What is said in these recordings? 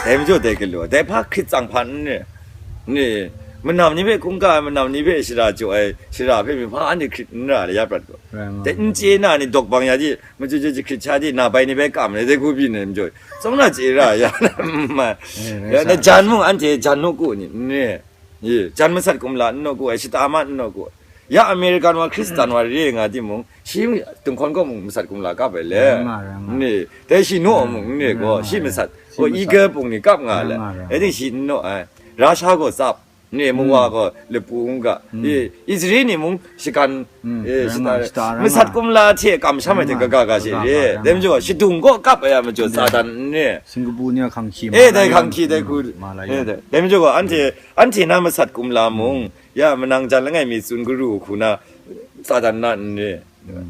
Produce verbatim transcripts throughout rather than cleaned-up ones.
Dai majaw dai galaw, dai hpa hkrit tsang hpa n re, n re, manam ni hpe hkungga ai, manam ni hpe shara jaw ai, shara hpe myi hpa anhte hkrit n ra le, ya prat gaw. Rai nga Dai n chye na ni dawk bang ya di, machyu chyu jahkrit sha di, na bai ni bai kam le, dai hku byin ai majaw, tsawng na chye ra ya, n mai. Eh, rai Ya, sa, na rai jan sa. mung, anhte jan nawku ni, n re, ye, jan masat kumla n nawku ai, shata ma n nawku ai. Ya American wa, Hkristan wa re nga timung, shi dunghkawn kaw mung masat kumla kap ai le. Rai nga, rai nga. Ni, dai shi naw mung, ni Rai gaw, nga, shi rai. masat, Shi o masat. Eagle pung ni kap nga Rai le. nga, rai Dai nga. ting shi n naw ai. Russia gaw tsap, ni mawa gaw lapu n ga. Mm. I, Israel ni mung shakan, Mm, eh, rai shata, nga, shata rai masat nga. kumla hte kamsham ai hte Rai nga, kaga ga she kaga re. ga, rai Dai nga. majaw, shadung gaw kap ai a majaw, Rai. Satan n re. Singapore ni a hkang hkyi Eh, ma dai lai hkang hkyi, dai yang. hku. Ma lai Eh, yang. dai. Dai majaw gaw, anhte, anhte na masat kumla mung, ya manang jan langai mi tsun garu hku na, Satan na n re. Mm.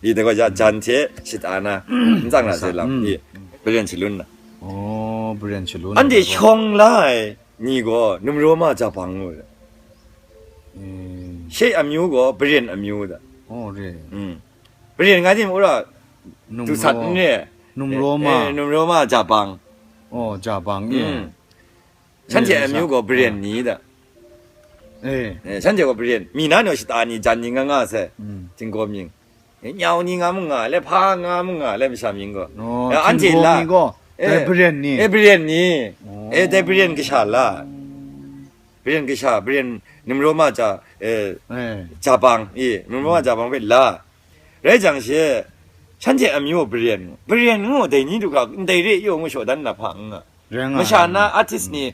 Di dai gaw, ya jan hte shata na, n tsang na se lam. Mm. Di, Baren shalun na. Oh, Baren shalun Anhte na. shawng la ai ni gaw, Numroma Jabang ngu re. Mm. She amyu gaw, Baren amyu da. Oh, re. Mm. Baren nga tim ura, Numro-, dusat n re. Numroma. Eh, eh, Numroma Jabang. Oh, Jabang, eh. Mm. Shanhte Eh, amyu sa-, gaw Baren ah. ni da. Eh. Eh, shanhte gaw Baren. Mi na naw shata ni, jan ni nga nga sai. Mm. Tinggaw mying. Eh, nyau ni nga mu nga, le hpa nga mu nga, le masha mying gaw. Oh, Eh, anhte Tinggaw la. ni gaw, Eh, dai Baren ni. Eh, Baren ni. Oh. Eh, dai Baren kasha la. Baren kasha, Baren Numroma ja, eh, Eh. Jabang, eh, Numroma Jabang hpe la. Rai jang she, shanhte amyu Baren ngu, Baren ngu dai ni du ga, ndai re yaw ngu shaw dan na hpa n nga. Rai nga, Masha rai na nga. artist ni,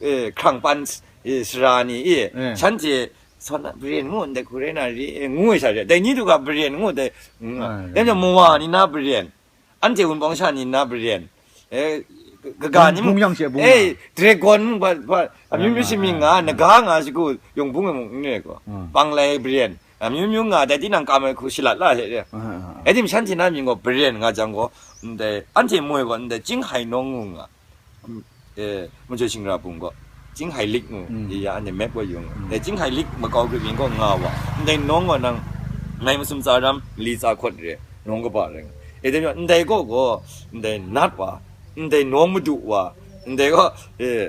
eh, hkrang pan, eh, sara ni, eh, Eh. shanhte, "Sawn na Baren ngu ndai hku rai na re," eh, ngu ai sha re. Dai ni du ga Baren ngu dai, n nga. Ah, Yan jang mawa ni na Baren. Anhte wunpawng sha ni na Baren. Eh, kaga ni Bung yang she bung eh, nga. Dragon, ba, ba, amyu myu Baren, shimying ah, nga, ah. naga nga shagu, yawng bung e mung n re gaw. Hmm. Pang lai Baren. Amyu myu nga, dai tinang kam ai hku shalat la hte re. Ah, ah, ah. Eh, tim shanhte na mying gaw Baren nga jang gaw, ndai, anhte moi gaw, ndai, Jinghai nawng ngu nga. Eh, Majoi Shingra bung gaw, Jinghai Lik ngu, Mm. ya anhte map gaw yung. Mm. Eh, Jinghai Lik makau grip mying gaw nga wa. Ndai nawng gaw nang, ngai masum tsa ram, mali tsa hkawt re, nawng kaba rai nga. Eh, dai majaw, ndai gaw gaw, ndai nat wa, ndai nawng madu wa, ndai gaw, eh,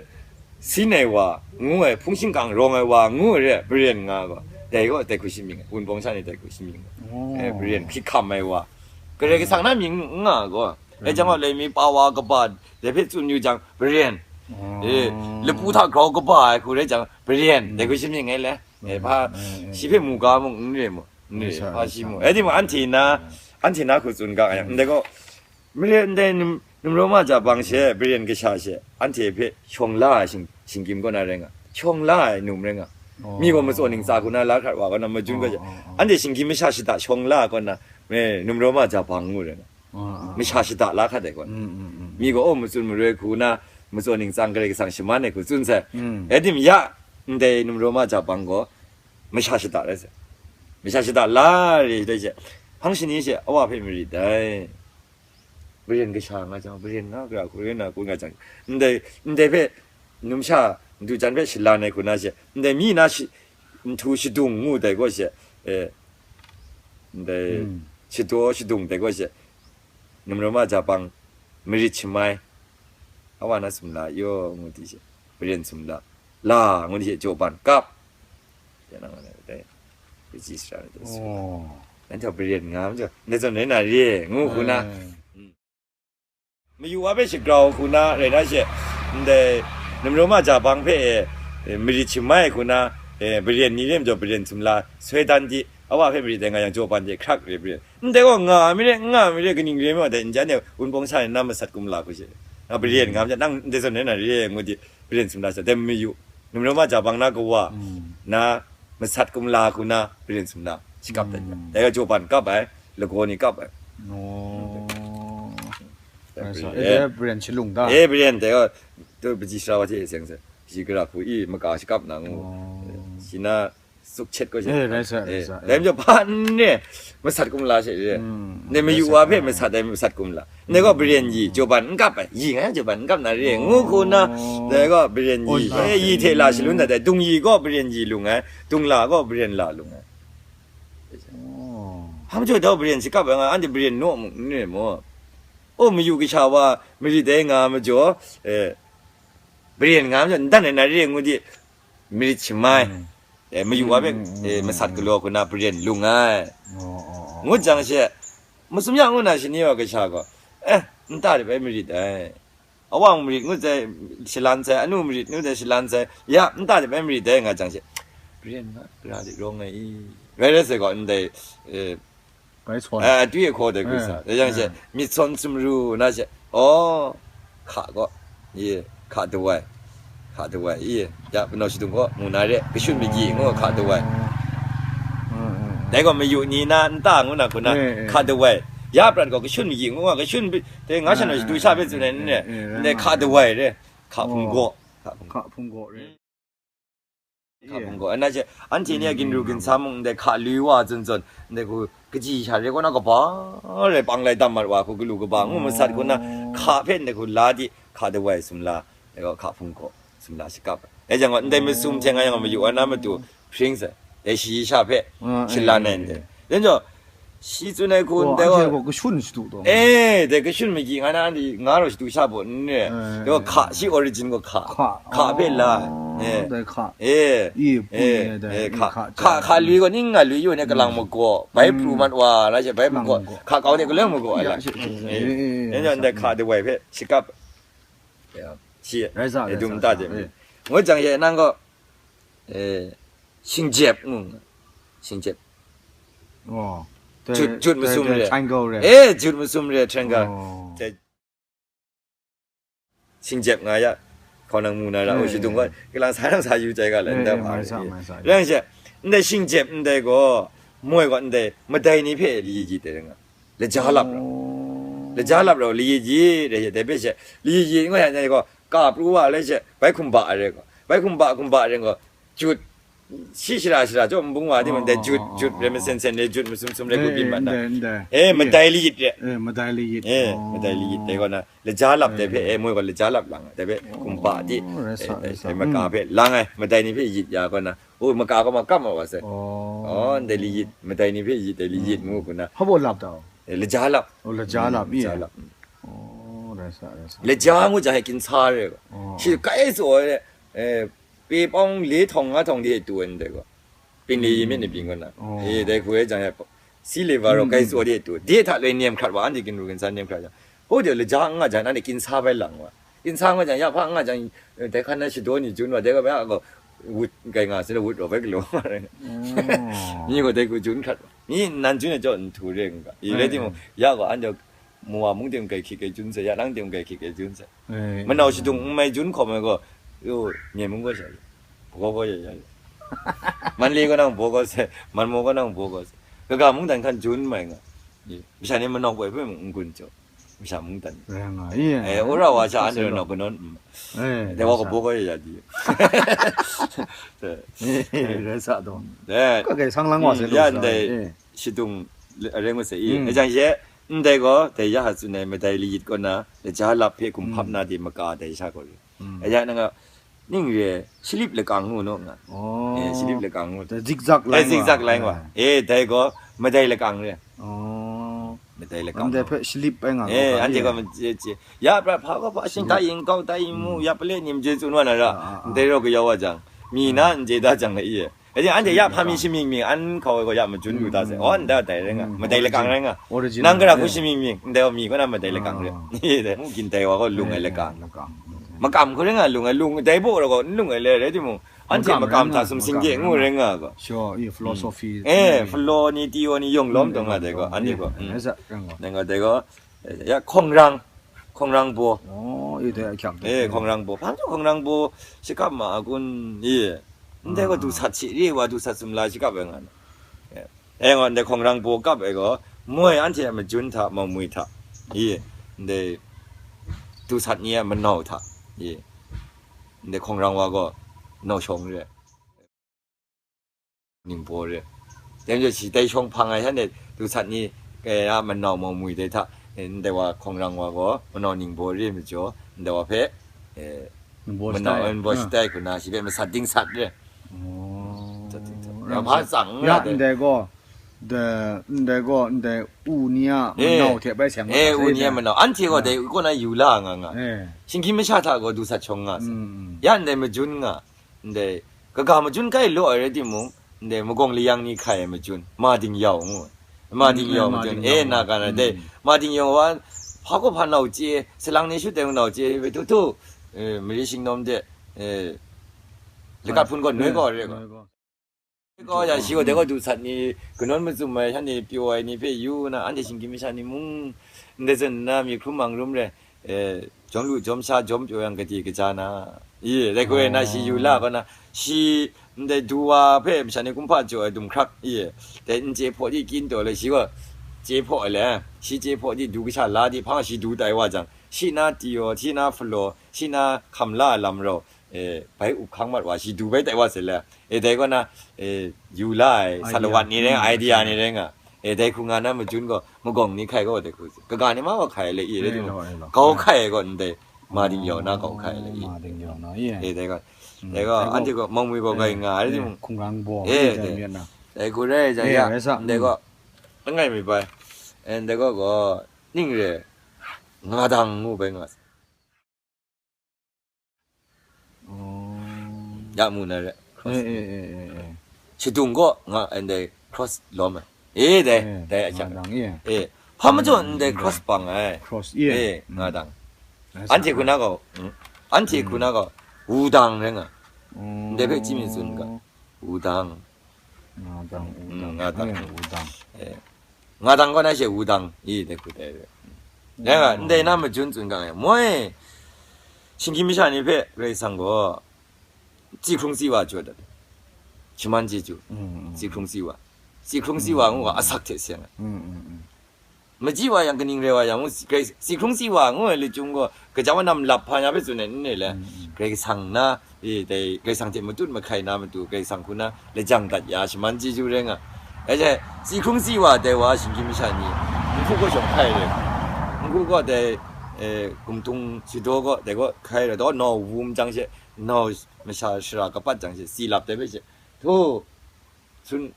sin ai wa, ngu ai, hpung shingkang rawng ai wa, ngu ai re, Baren nga gaw. Dai gaw, dai hku shimying, wunpawng sha ni dai hku shimying. Oh. Eh, Baren, hkrit hkam ai wa. Karai kasang na mying n nga gaw. Eh, jang gaw, lai mi pa wa kaba, dai hpe tsun yu jang, Baren. Oh. Eh, lapu hta grau kaba ai hku rai jang, Baren. Mm. Dai hku shimying ai le. Eh, hpa, Mm, mm, mm. shi hpe mu ga mung, n re mu. N re, Yes, sir, hpa yes, shi sir. mu. Eh, timung, anhte na, anhte na hku tsun ga yang, ndai gaw, mare ndai num, Numroma Jabang she, Baren kasha she, anhte hpe shawng la ai shing, shinggyim kaw na rai nga. Shawng la ai num rai nga. Oh. Mi gaw matsaw ning tsa hku na la hkrat wa kaw na, majun kaw she, Oh, oh, oh. anhte shinggyim masha shada shawng la ai kaw na, eh, Numroma Jabang ngu rai nga. Ah, ah, Masha ah. shada la hkrat ai gaw. Mm, mm, mm. Mi gaw, oh, matsun maroi hku na, matsaw ning tsang Karai Kasang shaman ai hku tsun sai. Mm. Eh, tim ya, ndai Numroma Jabang gaw, masha shada rai sai. Masha shada la re dai she, hpang shani she, awa hpe marit dai. Baren kasha nga jang, Baren nga gara hku rai na, kun nga jang, ndai, ndai hpe, numsha, madu jan hpe shalan ai hku na she, ndai mi na shi, nhtu shadung ngu dai gaw she, eh, ndai, Mm. shadaw shadung dai gaw she, Numroma Jabang, marit shamai, awa na sumla yaw ngu di she, Baren sumla, la ngu di she, jaw ban kap. Ya na nga na dai, kaji sara na dai su. Oh. Nan jau Baren nga ma jau, ndai zawn rai na re, ngu hku na. Eh. Mm. Mayu wa hpe shagrau hku na rai na she, ndai Numroma Jabang hpe, eh, marit shamai hku na, eh, Baren ni re majaw, Baren sumla, soi dan di, awa hpe marit dai nga yang, jaw ban de hkrak re Baren. Ndai gaw nga mi re, n nga mi re, kaning re ai majaw, dai n jan e, wunpawng sha ni na masat kumla hku she. Nga Baren nga ma jau, nang ndai zawn rai na re, ngu di, Baren sumla sha, dai mayu, Numroma Jabang na kawa, Mm. na masat kumla hku na, Baren sumla, shakap dat ya. Mm. Dai gaw jaw ban kap ai, lagaw ni kap ai. Oh. Dai Rai sa, Baren. eh, dai Baren shalung ta? Eh, Baren, dai gaw, tu paji sara wa hte seng se, shi gara hku i, maka shakap na ngu. Oh. Shi na, suk chet gaw she. Eh, rai sa, rai Eh, sa, dai eh. majaw hpa n re, masat kumla she re. Mm, Ndai mayu rai sa, wa hpe rai. masat ai masat kumla. Ndai gaw Baren yi, jaw ban n kap ai, yi nga jaw ban n kap na re, ngu hku na, Oh. dai gaw Baren Oh, yi, la. eh, yi hte la shalun dat ai, dung yi gaw Baren yi lung ai, dung la gaw Baren la lung ai. Oh. Hpa majaw dau Baren shakap ai nga, anhte Baren naw mu, n re mu. O, mayu kasha wa marit dai nga majaw, eh, baren nga majaw, ndan ai na re ngu di, marit shamai, eh, mayu wa hpe, eh, masat galaw hku na baren lung ai. Ngut jang she, masum ya ngu na shani wa kasha gaw, eh, nta de bai marit ai. Awang marit ngut sai, shalan sai, anu marit ngut sai, shalan sai, ya, nta de bai marit dai nga jang she, baren nga, gara de rawng ai i. Rai rai sai gaw, ndai, eh, Bai sawn. Eh, atwi ahkaw dai hku sa. Dai yang she, myit sawn sumru na she, aw, hka gaw, ye, hka dawai, hka dawai, ye, ya, panaw shadung gaw, mu na re, kashun magyi ngu hka dawai. Dai gaw mayu ni na, nta ngu na hku na, hka dawai. Ya prat gaw, kashun magyi ngu nga, kashun bi, dai nga shan wa shadu sha hpe tsun ai ni ne, ndai hka dawai re, hka hpung gaw, hka hpung Hka hpung gaw re. Hka hpung gaw, ana she, anhte ni a ginru ginsa mung ndai hka lui wa zawn zawn, ndai hku kaji sha re kaw na kaba re pang lai dam mat wa hku galu kaba ngu masat kaw na, hka hpe ndai hku la di, hka dawai sumla, dai gaw hka hpung gaw sumla shakap. Dai jang gaw, ndai masum hte nga yang mayu wa na matu hpring sai, dai shayi sha hpe shalan ai ndai. Dai jaw, shi tsun ai hku ndai gaw, kashun shadu taw. Eh, dai kashun magyi nga na, anhte nga raw shadu sha baw n re. Dai gaw hka, shi origin gaw hka. Hka. Hka hpe la. Eh. Dai hka. Eh. I, eh, dai, eh, hka, hka, hka lui gaw ning nga lui yu ne kalang magaw. Bai pru mat wa, la she bai magaw. Hka kau de kaleng magaw ai la. Eh. Dai jaw, ndai hka dawai hpe shakap. Ya. Shi, rai sa, eh, rai dum sa, ta sa, je. Eh. Ngut jang ye nang gaw, eh, shingjep ngu nga. Shingjep. Oh. Jut, jut masum re. Triangle re. Eh, jut masum re, triangle. Oh. Te, shingjep nga ya. Hkaw nang mu na ra, o shadung gaw, kalang sa nang sa yu jai ga lai, eh, ndai eh, hpa mai re. Sa, mai sa. Rai yang she, ndai shingjep ndai gaw, moi gaw ndai, madai ni hpe li yi dai nga. Laja lap rau. Laja lap rau, li yi ji, re, dai hpe she, li yi ji, ngu ya, ndai gaw, ka pru wa, le she, bai hkum ba, re gaw, bai hkum ba, hkum ba, re gaw, jut, shi shara, shara, jaw, nbung wa, di, man, dai jut, jut, re, masen sen, re, jut, masum sum, re, ku byin mat na. Eh, madai li yit, re. Eh, madai li yit. Eh, madai li yit, dai gaw na, laja lap, dai hpe, eh, moi gaw, laja lap lang, dai hpe, hkum ba, di, rai sa, eh, rai sa, eh, maka hpe, lang ai, madai ni hpe yit ya gaw na, o, maka gaw makam a wa sai. Oh. Oh, ndai li yit, madai ni hpe yit, dai li yit ngu hku na. Hpa baw lap ta? Eh, laja lap. Oh, laja lap, mm, laja lap. Oh, rai sa, rai sa. Laja ngu jang he ginsa re. Oh. Shi kai tsaw ai, eh, pe pawng le htawng nga htawng de tu ai ndai gaw. Ping le yi myit ni ping gaw na. Oh. Eh, dai hku e jang he, si le va rau kai tsaw de tu. De hta loi nem hkrat wa, anhte ginru ginsa nem hkrat jang. Hpa de laja nga jang, nanhte ginsa bai lang wa. Ginsa nga jang, ya hpa nga jang, eh, dai hkan na shadaw ni jun wa, dai gaw bai a gaw, wut kai nga, se wut raw bai galaw ma rai. Oh. Mi gaw dai hku jun hkrat, mi nan jun ai jaw nhtu re n ga. I rai timung, ya gaw, anhte mawa mung ting kai hkyit kai jun sai, ya lang ting kai hkyit kai jun sai. Eh, manau shadung n mai jun hkawm ai gaw, yo, myen mung gaw sha, bagaw gaw ya ya. Man le gaw nang baw gaw sai, man maw gaw nang baw gaw sai. Kaga mungdan hkan jun mai nga. Masha ni manau gaw hpe mung n gun jaw. Masha mungdan. Rai nga, iya. Eh, wora wa sha anhte nau kanawn, mm. Eh, dai wa rai sa. Ka baw kau ya ya di. Eh, rai sa taw. Eh. Ka kai sang lang wa se lu ya sa, ndai, eh, shadung le-, rai ngut sai i. Mm. E jang she, ndai gaw, dai ya ha tsun ai madai liyit kaw na, laja lap hpe gumhkap na di maka dai sha gaw ri. Mm. E jang nang a, ning re, shalip lakang ngu nu nga. Oh. Eh, shalip lakang ngu. Dai zigzag line wa. Dai zigzag line wa. Eh. Eh, dai gaw, madai lakang re. Oh. Madai lakang. Anhte hpe shalip ai nga, eh, anhte gaw ma-, che, che. Ya pra hpa gaw hpa shing, mm, ta yin kau, ta yin mu, mm, ya pale ni maje tsun wa na ra. Ah, ah, ah. Ndai raw kayau wa jang, mi na, mm, n je da jang la i e. Anhte, anhte ya hpa mi shamying mying, an hkau ai gaw ya majun lu ta se. Mm. Oh, nda dai rai nga. Mm. Madai lakang rai nga. Original. Nang gara hku, eh, shamying mying, ndai wa mi kaw na madai lakang rai. Ah. Dai mu gin dai wa gaw lung ai lakang. Eh, lakang. Makam hku rai nga, lung ai, lung, dai baw ra gaw, n lung ai le, rai timung, anhte makam rai nga, makam hta sumsing de ngu rai nga gaw. Sure, i philosophy. Mm. Eh, philo ni, tio ni, yawng lawm taw nga dai gaw, anhte gaw. Mm. Rai sa, rai nga. Dai gaw, dai gaw, eh, ya, hkawngrang, hkawngrang baw. Oh, i dai ahkyak dai. Eh, hkawngrang baw. Hpang jaw hkawngrang baw, shakap ma a kun, i. Ndai gaw, ah, du sat shi, re wa du sat sumla shakap ai nga na. Eh. E gaw, ndai hkawngrang baw kap ai gaw, moi anhte a majun hta, maumwi hta, i, ndai dusat ni a manau hta, i, ndai hkawngrang wa gaw, nau shawng re, ningbaw re. Dai majaw, shi dai shawng hpang ai shanhte, dusat ni, e, a manau maumwi dai hta, e, ndai wa hkawngrang wa gaw, manau ningbaw re majaw, ndai wa hpe, e, ningbaw manau shatai, ningbaw shatai hku na, shi hpe masat dingsat re. Oh. Masat dingsat. Ya, hpa tsang ya, ndai gaw, Ndai, ndai gaw, ndai u ni a manau hte bai seng eh, u ni a manau. Anhte gaw dai kaw na yu la nga nga. Eh. Shinggyim masha hta gaw du sat shawng nga sa. Mm, mm. Ya ndai majun nga. Ndai, kaga majun kai law ai rai timung, ndai magawng layang ni hkai ai majun, ma ding yau ngu ai. Ma ding yau majun, eh, na ka na, dai, ma ding yau wa, hpa kaw hpa nau chye, salang ni shut dai nau chye, bai tu tu, eh, mari shingnom de, eh, lakat hpun gaw noi gaw re gaw. Noi gaw. Gaw ya shi gaw, dai gaw du sat ni, kanawn mazum ai, shan ni pyaw ai ni hpe yu na, anhte shinggyim masha ni mung, ndai zawn nna, myi hkrum mang rum re, eh, jawm lu jawm sha jawm pyaw yang gade kaja na, i, dai hkoi na shi yu la kaw na, shi ndai du wa hpe masha ni kumhpa jaw ai dumhkrak, i, dai n chye hpaw di kyin taw le, shi gaw chye hpaw ai le, shi chye hpaw di du kasha la di hpang shi du tai wa jang, shi na tiyaw, shi na hpalaw, shi na hkam la ai lam rau, e, bai up hkang mat wa, shi du bai tai wa se le, e, dai kaw na, e, yu la ai, idea, salawat ni rai, mm, idea ni rai nga, e, dai hku nga na majun gaw, magawng ni hkai gaw dai hku, kaga ni ma wa hkai le, i, rai, rai, rai, rai, kau hkai gaw ndai, ma ding yau na kau hkai le, i, ma ding yau na, i, e, dai gaw, mm, dai gaw, dai gaw, anhte gaw, mawng mi gaw, e, gai nga, rai, e, timung, hkungran baw, e, dai, dai, dai gaw, e, rai sa, dai gaw, mm, langai mi bai, e, dai gaw gaw, ning re, nga dang ngu bai nga. Oh. Ya mu na re. Cross. Eh, eh, eh, eh, eh. Shadung gaw nga, and then cross lawm ai. Eh, dai, eh, dai, nga dang, eh. Eh. Hpa majaw, mm, ndai cross bang ai. Cross, eh. Eh, mm, nga dang. Anhte hku na gaw, mm. Anhte hku na gaw, wudang rai nga. Mm. Ndai hpe chyi mi tsun ga. Wudang. Nga dang, mm, wudang. Nga dang. Eh, wudang. Eh. Nga dang gaw na she wudang, i, dai hku dai re. Dai nga, ndai na majun tsun ga nga, moi, shinggyim masha ni hpe Karai Kasang gaw, tsi hkrung tsi wa jaw dat. Shaman chyeju, mm, mm, tsi hkrung tsi wa. Tsi hkrung tsi wa ngu ga, asak hte seng ai. Mm, mm, mm. Majyi wa yang, kaning rai wa yang, ngu, Karai, tsi hkrung tsi wa ngu ai lachyum gaw, gaja wa nam lap hpa ya hpe tsun ai n re le, mm, mm, Karai Kasang na, e, dai, Karai Kasang hte matut mahkai na matu, Karai Kasang hku na lajang dat ya, shaman chyeju rai nga. Ai hte, tsi hkrung tsi wa dai wa shinggyim masha ni, nhku gaw shawng hkai re, nhku gaw dai, e, gumtung shadaw gaw, dai gaw hkai re, daw nau wum jang she, nau masha shara kapat jang she, tsi lap dai hpe she, htu, sun,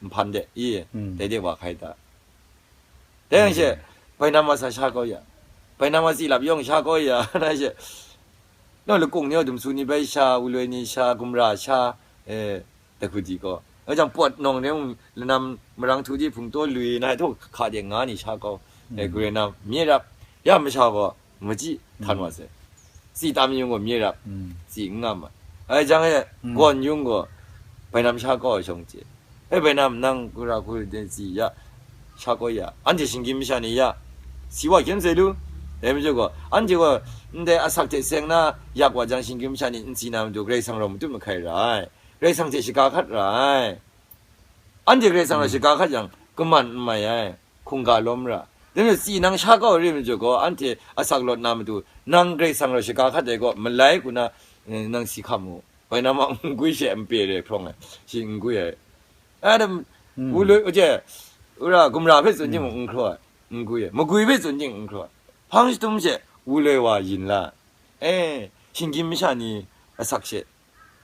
nhpan de, i, mm, dai de wa hkai ta. Dai yang she, mm, bainam wa sa sha kau ya, bainam wa tsi lap yawng sha kau ya, na she, naw lakung ni, dumsu ni bai sha, wuloi ni sha, gumra sha, eh, dai hku di gaw. Nga jang pawt nawng ni mung, lanam marang htu di hpung taw lui, na htaw hka de nga ni sha kau, eh, mm, gure na, mye rap, ya masha gaw, machyi htan wa sai. Tsi tam yung gaw mye rap, mm, tsi n nga ma. Ai jang e, mm, gawn yung gaw, bainam sha kau ai shawng chye. E, bainam nang gura hku de tsi ya, sha kau ya. Anhte shinggyim masha ni ya, si wa hkyen sai lu. Dai majaw gaw, anhte gaw, ndai asak hte seng na yak wa jang shinggyim masha ni n si na matu, Karai Kasang rau matut mahkai ra ai. Karai Kasang hte shaga hkat ra ai. Anhte Karai Kasang rau, mm, shaga hkat yang, kaman n mai ai, hkungga lawm ra. Dai majaw, tsi nang sha kau re majaw gaw, anhte asak lawt na matu, nang Karai Kasang rau shaga hkat ai gaw, malai hku na, eh, nang si hkam mu. Bai na ma, n gwi she, n pe re hprawng ai, shi n gwi ai. Adam, mm, wuloi, oje, ura, gumra hpe tsun timung, mm, n hkraw ai, n gwi ai. Magwi hpe tsun ting n hkraw ai. Hpang shatum she, wuloi wa yin la. Eh, shinggyim masha ni asak she,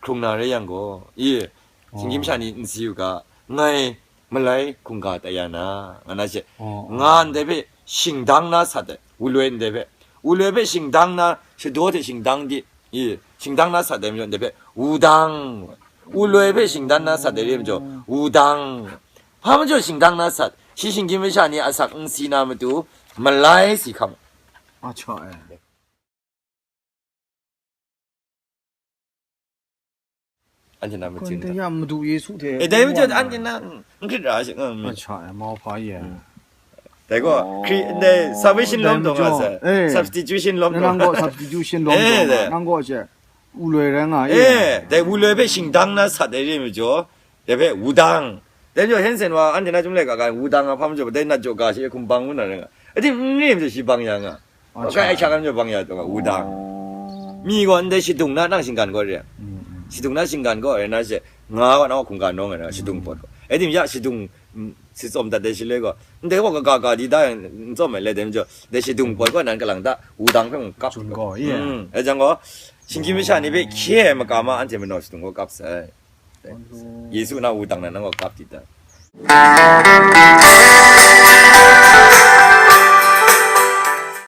hkrung na rai yang gaw, i, shinggyim masha ni n si u ga, ngai malai hkungga tai ya na, nga na she, oh, oh, nga ndai hpe shingdang na sat ai, wuloi ndai hpe, wuloi hpe shingdang na, shadaw hte shingdang di, i, shingdang na sat ai majaw ndai hpe, wudang, wuloi hpe shingdang na sat ai re majaw, wudang, hpa majaw shingdang na sat, shi shinggyim masha ni asak n si na matu, malai si hkam. Acha, eh. Anhte na machin ta. Ya Madu Yesu hte. E, dai majaw anhte na, mm, n hkrit ra shi, mm, mm. Acha, e, mau hpa ye. Mm. Dai gaw, oh, Hkri-, ndai salvation lawm taw nga sa, eh, substitution lawm taw nga. Nang gaw substitution lawm taw nga. Eh, dai. Nang gaw she, wuloi rai nga, eh, eh, dai wuloi hpe shingdang na sat ai re majaw, dai hpe wudang. Dai majaw Hensen wa, anhte na chyum lai ga ga, wudang a hpa majaw, dai nat jaw ga she hkum bang ngu na rai nga. Ating n re majaw shi bang ya nga. Acha. Kai ai sha kan majaw bang ya taw nga, wudang. Oh. Mi gaw ndai shadung na nang shinggan gaw re. Mm, mm. Shadung na shinggan gaw re na she, nga gaw na hkungga nawng ai na, shadung pawt gaw. Ating ya shadung, mm, si tsawm dat dai shaloi gaw, ndai gaw kaga ga di da yang, n tsawm ai le, dai majaw, dai shadung pawt gaw nan kalang da, wudang hpe mung kap. Chun gaw, ye. Mm, e jang gaw, shinggyim masha ni hpe hkye ai makam a anhte manau shadung gaw kap sai. Yesu na wudang na nang gaw kap di da.